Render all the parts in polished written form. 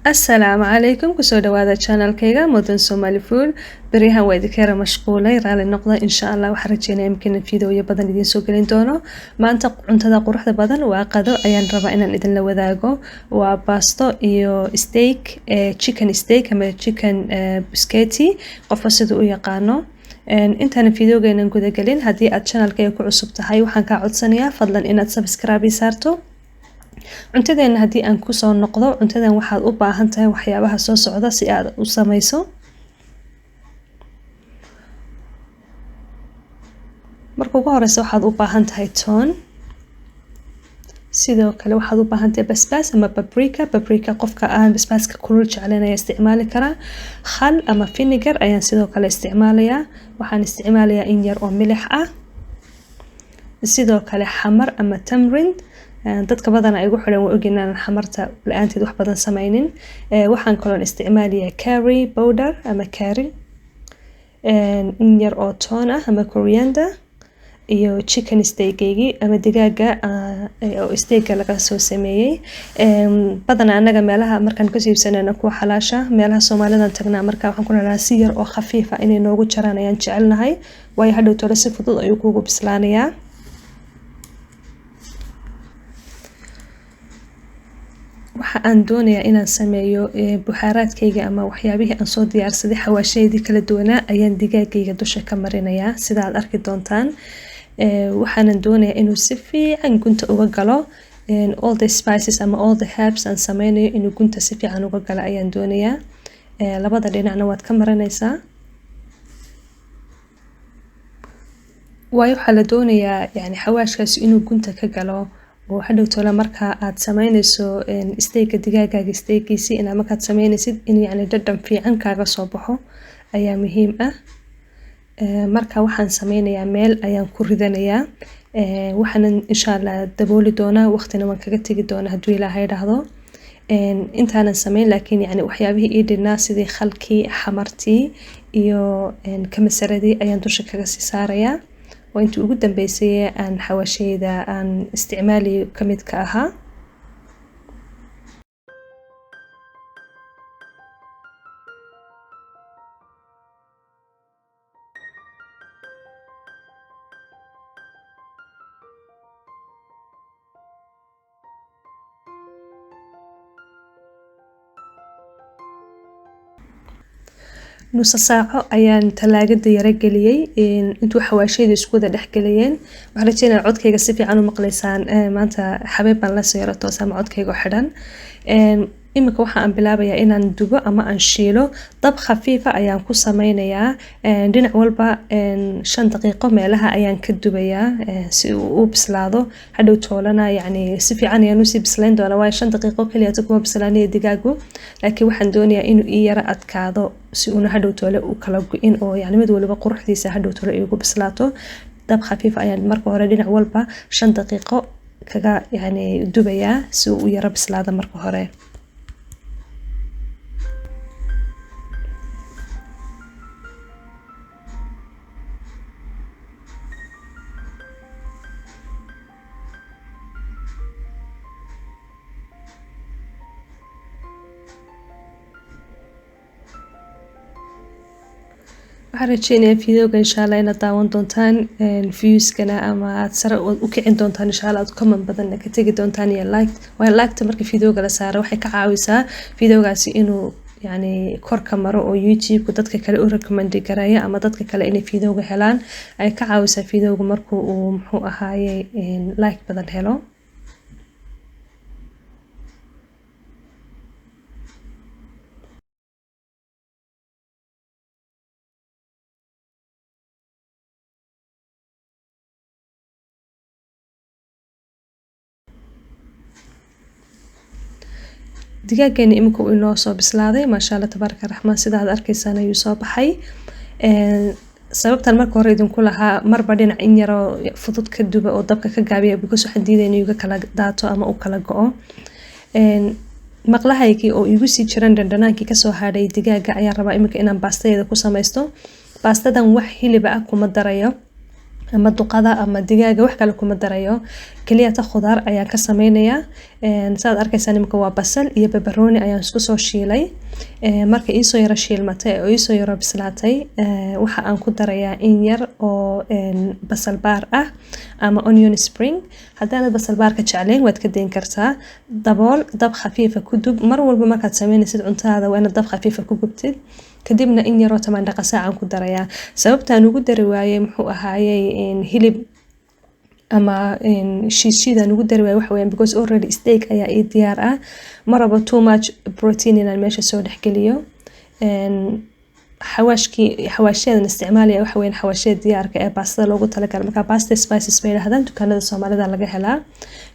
Asalaamu calaykum, kusoo dhawaada channelkayga Mudan Somali Food. Beryahan waa idinka yara mashquulay, raali noqda. Insha Allah waxaan rajeynaya imkana fiidooyo badan idiin soo gelin doono. Maanta cuntada quruxda badan waa qado ayaan rabaa inaan idinla wadaago. Waa baasto iyo steak, chicken steak ama chicken biscotti, qofka siduu u yaqaano. Intaan fiidoogeena gudagelin, haddii aad channelkayga ku cusub tahay, waxaan kaa codsanayaa fadlan inaad subscribe saarto. Cuntadeena haddii aan kusoo noqdo, cuntadan waxaad u baahan tahay waxyaabaha soo socda si aad u samayso. Marka ugu horeysa waxaad u baahan tahay toon. Sidoo kale waxaad u baahan tahay basbaas ama paprika. Paprika qofka aan basbaaska kulul jeclayn ayaa isticmaali karaa. Khal ama vinegar ayaan sidoo kale isticmaalayaa. Waxaan isticmaalayaa in yar oo milix ah. Sidoo kale xamar ama tamarind. Dadka badan ay ugu xidhan waa ogyihiin inaan xamarta la-aanteed wax badan sameynin. Waxaan kaloon isticmaalayaa curry powder ama curry, in yar oo toon ah ama coriander, iyo chicken steakgeygii ama digaaga oo steakga laga soo sameeyey. Badanaa annaga meelaha markaan kasoo iibsanayno kuwa xalaasha, meelaha Soomaalidan tagnaa, marka waxaan ku nalaa si yar oo khafiif ah inay noogu jaraan ayaan jecelnahay, waayo hadhow tole si fudud ayuu kuugu bislaanayaa. Waxa aan doonayaa inaan sameeyo buxaaraadkayga ama waxyaabihii aan soo diyaarsaday, xawaashadeedii kala duwanaa ayaan digaagayga dusha ka marinayaa, sida aad arki doontaan. Waxaanan doonayaa inuu si fiican gunta uga galo all the spices ama all the herbs aan sameynayo. Inuu gunta si fiican uga galo ayaan doonayaa. Labada dhinacna waad ka marinaysaa, waayo waxaa la doonayaa yani xawaashkaasi inuu gunta ka galo, oo hadhow tole marka aad sameynayso steakga, digaagaaga steakgiisii inaad markaad sameynaysid in yacni dhadhan fiican kaaga soo baxo ayaa muhiim ah. Marka waxaan sameynayaa meel ayaan ku ridanayaa, waxaanan insha Allah dabooli doonaa, waqtina waan kaga tegi doonaa hadduu Ilaahay dhahdo. Intaanan sameyn laakiin yacni waxyaabihii ii dhinaa sidii khalkii, xamartii iyo kamasaradii ayaan dusha kaga sii saarayaa. Waa intii ugu dambeysay aan xawaashayda aan isticmaalayo ka mid ka ahaa. Nusa saaco ayaan talaagada yara geliyey intuu xawaashayda isku wada dhex geliyeen. Waxaan rajeynaya codkayga si fiican u maqlaysaan. Maanta xabeeb baan lasoo yara toosa ama codkayga xidhan. Iminka waxa aan bilaabayaa inaan dubo ama aan shiilo. Dab khafiifa ayaan ku sameynayaa. Dhinac walba 5 daqiiqo meelaha ayaan ka dubayaa si uu u bislaado. Hadhow toolana yacni si fiican ayaan usii bislayn doonaa, waayo 5 daqiiqo kaliya kuma bislaanaya digaagu, laakiin waxaan doonayaa inuu ii yara adkaado si uuna hadhow toole u kala go-in, oo yacni mid waliba quruxdiisa hadhow toole iigu bislaato. Dab khafiif ayaan marka hore dhinac walba 5 daqiiqo kaga yacni dubayaa si uu u yara bislaado marka hore. Waxaan rajeynayaa videoga insha Allah inaad daawan doontaan, viewskana ama aad sare u kicin doontaan insha Allah, aad comment badanna ka tegi doontaan iyo like, waayo like-ta marka videoga la saaro waxay ka caawisaa videogaasi inuu yacni kor ka maro oo YouTube-ku dadka kale u recommend gareeyo ama dadka kale inay videoga helaan ay ka caawisaa videoga markuu uu muxuu ahaaye like badan helo. Digaageena iminka uu inoo soo bislaaday, maasha Allah tabaaraka raxmaan, sida aad arkaysaan ayuu soo baxay. Sababtan marka hore idinku lahaa marba dhinac in yaroo fudud ka duba oo dabka ka gaabiya, because waxaan diidaya inuu iga kala daato ama uu kala go-o. Maqlahaygii oo igu sii jiran dhandhanaankii kasoo hadhay digaaga ayaan rabaa iminka inaan baastadeeda ku samaysto. Baastadan wax hilib ah kuma darayo. Ama duqada ama digaaga, wax kale kuma darayo, kaliya ta khudaar ayaan ka sameynayaa. Saad arkaysaan, imika waa basal iyo pepperoni ayaan isku soo shiilay. Marka iisoo yaro shiilmatay oo iisoo yaro bislaatay, waxa aan ku darayaa in yar oo basal baar ah ama onion spring. Haddaanad basal baarka jeclayn, waad ka dayn kartaa. Dabool, dab khafiifa ku dub. Mar walba markaad sameynaysid cuntada, waa inaad dab khafiifa ku gubtid. Kadibna in yaroo tamaandho qasaacan ku darayaa. Sababtaan ugu dari waayey, muxuu ahaayey, hilib ama shiid aan ugu dari waayey, waxa weeyaan because already steak ayaa ii diyaar ah. Ma rabo too much protein inaan meesha soo dhexgeliyo. Xawaashkii, xawaashyadan isticmaalaya waxa weeyaan xawaashyada diyaarka ee baastada loogu talagalay. Marka pasta spices bay yidhahdaan, dukaanada Soomaalida laga helaa.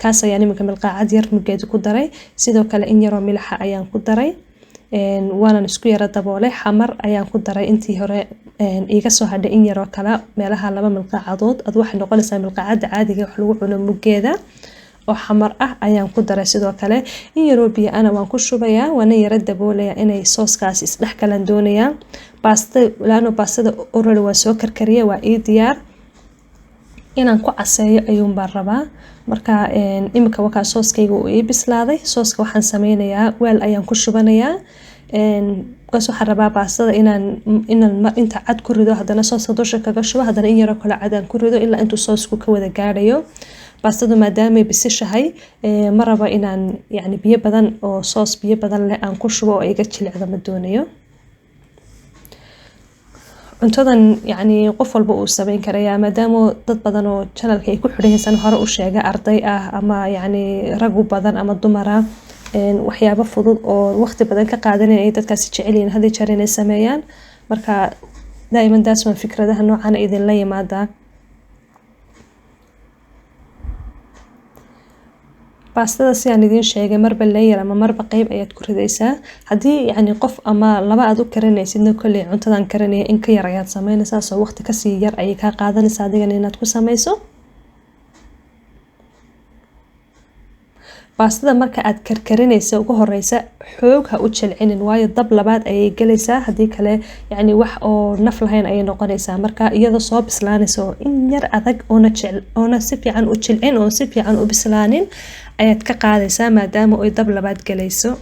Kaas ayaan iminka milqaacad yar muggeed ku daray. Sidoo kale in yaroo milixa ayaan ku daray, waanan isku yaro daboolay. Xamar ayaan ku daray intii hore iiga soo hadhay, in yaroo kale, meelaha 2 milqaacadood. Ad waxay noqonaysaa milqaacada caadiga wax lagu cuno muggeeda oo xamar ah ayaan ku daray. Sidoo kale in yaroo biyo ana waan ku shubayaa, waana yaro daboolayaa. Inay sooskaasi isdhex galaan doonayaa baastada, laano baastada already waa soo karkariyay, waa ii diyaar. Inaan ku caseeyo ayuun baan rabaa. Marka imika wakaa sooskayga uu ii bislaaday. Sooska waxaan sameynayaa, weel ayaan ku shubanayaa, because waxaan rabaa baastada inaan inta cad ku rido, haddana sooska dusha kaga shubo, haddana in yaroo kale cad aan ku rido, ilaa intuu soosku ka wada gaadhayo baastadu. Maadaamay bisishahay, ma rabo inaan yacni biyo badan oo soos biyo badan leh aan ku shubo oo iga jilicdo, ma doonayo. Cuntadan yacni qof walba uu sameyn karayaa, maadaama dad badan oo channelka ay ku xidhan hore u sheega, arday ah ama yacni rag u badan ama dumara, waxyaabo fudud oo waqti badan ka qaadanaya ay dadkaasi jecel yihiin had iyo jeer inay sameeyaan. Marka daa'iman daas waan fikradaha noocan idinla yimaadaa. Baastada, sidaan idiin sheegay, marba layer ama marba qeyb ayaad ku ridaysaa. Haddii yacni qof ama laba aad u karinaysidna, kolley cuntadan karinaya in ka yar ayaad sameynaysaa, soo waqti kasii yar ayay kaa qaadanaysaa adigana inaad ku sameyso. Baastada marka aad karkarinaysa ugu horeysa, xoog ha u jilcinin, waayo dab labaad ayay galaysaa. Haddii kale yacni wax oo naf lahayn ayay noqonaysaa. Marka iyadoo soo bislaanaysa oo in yar adag, oona jil oona si fiican u jilcin oo si fiican u bislaanin ayaad ka qaadaysaa, maadaama ay dab labaad galayso.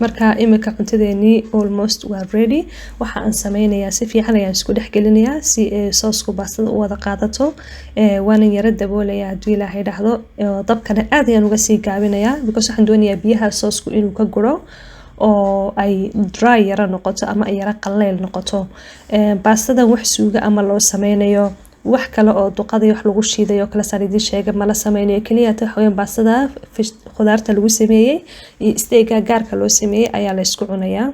Marka imika cuntadeenii almost waa ready. Waxa aan sameynayaa, si fiican ayaan isku dhex gelinayaa si soosku baastada u wada qaadato. Waanan yara daboolayaa hadduu Ilaahay dhahdo. Dabkana aad ayaan uga sii gaabinayaa, because waxaan doonayaa biyaha soosku inuu ka guro oo ay dry yara noqoto ama ay yara qaleyl noqoto. Baastadan wax suuga ama loo sameynayo, wax kale oo duqadii wax lagu shiiday oo kale, saan idiin sheegay, mala sameynayo. Kaliya ta waxa weeyaan baastada khudaarta lagu sameeyey iyo steak-ga gaarka loo sameeyey ayaa la isku cunayaa.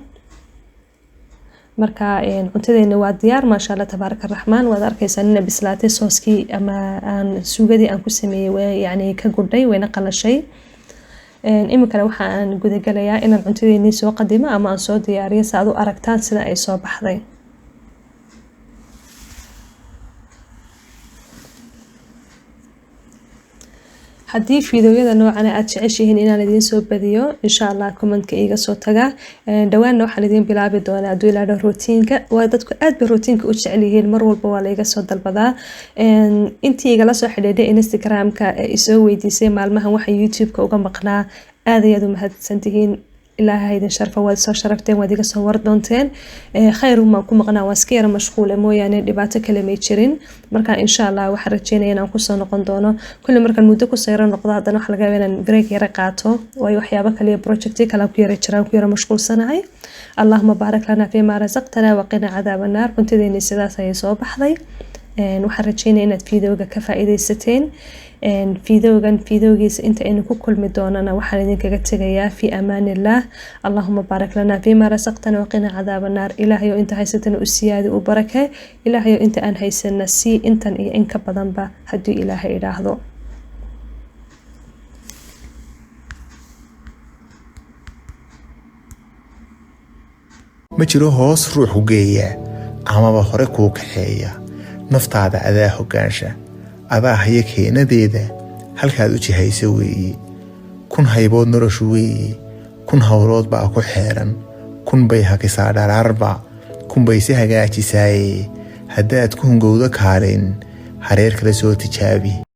Marka cuntadeena waa diyaar, maasha Allah, tabaaraka raxmaan. Waad arkaysaa ina bislaatay sooskii ama aan suugadii aan ku sameeyey way yacni ka gudhay, wayna qalashay. Iminkana waxa aan gudagalayaa inaan cuntadeenii soo qadimo ama aan soo diyaariyo, si aad u aragtaan sida ay soo baxday. Haddii fiidiyowyada noocan aad jeceshihiin inaan idiin soo badiyo, insha Allah commentka iiga soo taga. Dhawaanna waxaan idiin bilaabi doonaa, hadduu ilaadho, routineka. Waa dadku aad bay routineka u jecel yihiin, mar walba waa laiga soo dalbadaa. Intii igala soo xidhiidhay Instagramka ee isoo weydiisay maalmahan waxa YouTube-ka uga maqnaa, aad ayaad u mahadsantihiin. Ilaahay idin sharfa, waad soo sharafteen, waad iga soo war doonteen. Khayr umaan ku maqnaa, waan iska yara mashquule mooyaane, dhibaato kale may jirin. Marka insha Allah waxaan rajeynaya inaan kusoo noqon doono. Kulli markaan muddo kusoo yara noqdo, haddana waxa laga yaabaa inaan break yara qaato, waayo waxyaabo kale iyo projectyo kale aan ku yara jiraan, ku yara mashquulsanahay. Allahuma baarak lana fiima rasaqtana waqina cadaaba naar. Cuntadeeni sidaas ayay soo baxday. Waxaan rajeynaya inaad fiidooga ka faa'iidaysateen. Fiidoogan fiidoogiisa inta aynu ku kulmi doonana, waxaan idinkaga tegayaa fi amaan illah. Allahuma baarak lana fiima rasaqtana waqina cadaaba naar. Ilaahayo inta haysatana u siyaadi, u barake. Ilaahayo inta aan haysana sii intan iyo in ka badanba, haddii Ilaahay idhaahdo. Ma jiro hoos ruux ku geeya amaba hore kuu kaxeeya. Naftaada adaa hoggaansha, adaa haya keenadeeda, halkaad u jihaysa weeye. Kun haybood noloshu weeye, kun howlood baa ku xeeran, kun bay hakisaa dharaarba. Kunbayse hagaajisaaye, haddaad ku hungowdo kaalin, hareer kale soo tijaabi.